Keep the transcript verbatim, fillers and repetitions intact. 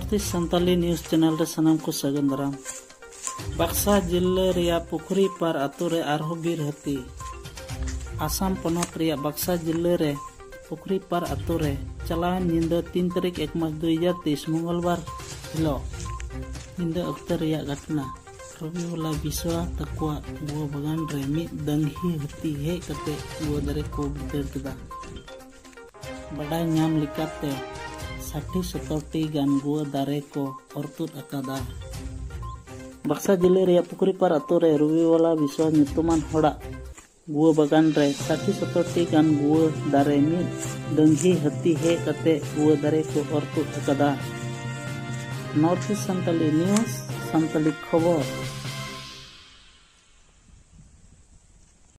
ᱛᱤᱥ Santali news channel ᱨᱮ ᱥᱟᱱᱟᱢ ᱠᱚ ᱥᱟᱹᱜᱩᱱ ᱫᱟᱨᱟᱢ᱾ ᱵᱟᱠᱥᱟ ᱡᱤᱞᱟᱹ ᱨᱮᱭᱟᱜ ᱯᱩᱠᱷᱨᱤ ᱯᱟᱨ ᱟᱛᱳ ᱨᱮ ᱟᱨᱦᱚᱸ ᱵᱤᱨ ᱦᱟᱹᱛᱤ᱾ ᱟᱥᱟᱢ ᱯᱚᱱᱚᱛ ᱨᱮᱭᱟᱜ ᱵᱟᱠᱥᱟ ᱡᱤᱞᱟᱹ ᱨᱮ ᱯᱩᱠᱷᱨᱤ ᱯᱟᱨ ᱟᱛᱳ ᱨᱮ ᱪᱟᱞᱟᱣᱮᱱ ᱧᱤᱫᱟᱹ ᱛᱤᱱ ᱛᱟᱹᱨᱤᱠᱷ ᱮᱠ ᱢᱟᱥ ᱫᱩ ᱦᱟᱡᱟᱨ ᱛᱮᱭᱤᱥ ᱢᱚᱝᱜᱚᱞᱵᱟᱨ ᱦᱤᱞᱳᱜ ᱧᱤᱫᱟᱹ ᱚᱠᱛᱚ ᱨᱮᱭᱟᱜ ᱜᱷᱚᱴᱱᱟ᱾ ᱨᱚᱵᱤ ᱵᱟᱞᱟ ᱵᱤᱥᱣᱟ ᱛᱟᱠᱚᱣᱟᱜ ᱜᱩᱣᱟᱹ ᱵᱟᱜᱟᱱ ᱨᱮ ᱢᱤᱫ ᱫᱟᱹᱝᱦᱤ ᱦᱟᱹᱛᱤ ᱦᱮᱡ ᱠᱟᱛᱮ ᱜᱩᱣᱟᱹ ᱫᱟᱨᱮ ᱠᱚ ᱵᱷᱤᱸᱫᱟᱹᱲ ᱠᱮᱫᱟ᱾ ᱵᱟᱰᱟᱭ ᱧᱟᱢ ᱞᱮᱠᱟᱛᱮ, ᱥᱟᱴᱷᱤ ᱥᱚᱛᱛᱚᱨ ᱴᱤ ᱜᱟᱱ ᱜᱩᱣᱟᱹ ᱫᱟᱨᱮ ᱠᱚ ᱚᱨ ᱛᱩᱫ ᱟᱠᱟᱫᱟ᱾ ᱵᱟᱠᱥᱟ ᱡᱤᱞᱟᱹ ᱨᱮᱭᱟᱜ ᱯᱩᱠᱷᱨᱤᱯᱟᱨ ᱟᱛᱳ ᱨᱮ ᱨᱚᱵᱤ ᱵᱟᱞᱟ ᱵᱤᱥᱣᱟ ᱧᱩᱛᱩᱢᱟᱱ ᱦᱚᱲᱟᱜ ᱜᱩᱣᱟᱹ ᱵᱟᱜᱟᱱ ᱨᱮ ᱥᱟᱴᱷᱤ ᱥᱚᱛᱛᱚᱨ ᱴᱤ ᱜᱟᱱ ᱜᱩᱣᱟᱹ ᱫᱟᱨᱮ ᱢᱤᱫ ᱫᱟᱹᱝᱦᱤ ᱦᱟᱹᱛᱤ ᱦᱮᱡ ᱠᱟᱛᱮ ᱜᱩᱣᱟᱹ ᱫᱟᱨᱮ ᱠᱚ ᱚᱨ ᱛᱩᱫ ᱟᱠᱟᱫᱟ᱾ North East Santali news, Santali ᱠᱷᱚᱵᱚᱨ᱾